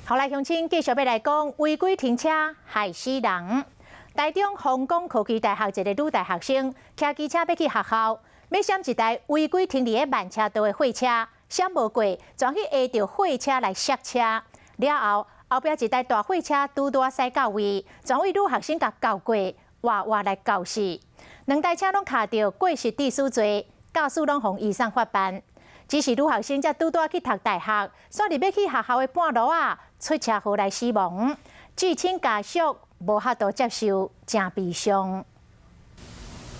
好來，鄉親繼續欲來講違規停車害死人。台中弘光科技大學一个女大學生騎機車欲去學校，欲閃一台違規停佇咧慢車道的貨車，閃無過，轉去挨著貨車來剎車。了後，後壁一台大貨車拄拄駛到位，全予女學生共鉤過，活活來鉤死。兩台車攏卡著過失致死罪，駕駛攏予移送法辦。只是女學生才拄拄去讀大學，煞佇欲去學校的半路仔，出車禍來死亡，至親家屬無法度接受，誠悲傷。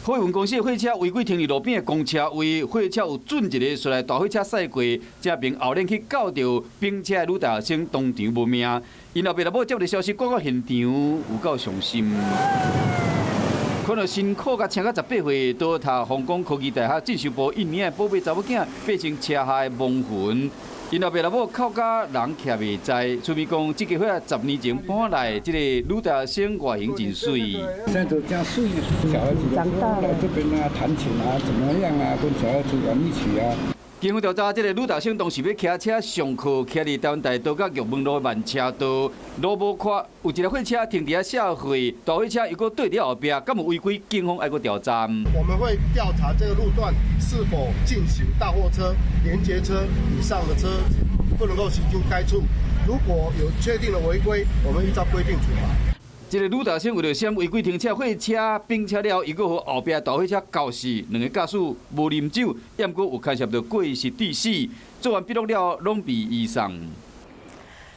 貨運公司的貨車違規停佇路邊的公車位，貨車有準一个，出來大貨車駛過，這邊後輪去鉤著冰車的女大學生當場無命。𪜶老爸老母接到消息，趕到現場，有夠傷心。看到辛苦共請到18歲，都讀弘光科技大學進修部一年的寶貝查某囝變成車禍的亡魂。𪜶老爸老母哭甲人徛袂在，出面講，這家伙10年前搬來，這个女大學生外形真媠。現在都這樣媠，小孩子長大來這邊啊，彈琴啊，怎麼樣啊，跟小孩子玩一起啊。警方調查，這个女大生當時欲騎車上課，騎佇台灣大道佮玉門路慢車道，路無闊，有一个貨車停佇遐卸貨，大貨車又閣對佇後壁，敢有違規？警方愛閣調查。我們會調查這個路段是否禁行大貨車、連結車以上的車不能夠行經該處。如果有確定的違規，我們依照規定處罰。這个女大生為著閃違規停車貨車，並車了後，又閣予後壁大貨車鉤死，兩个駕駛無啉酒，猶閣有牽涉著過失致死，做完筆錄了，攏被移送。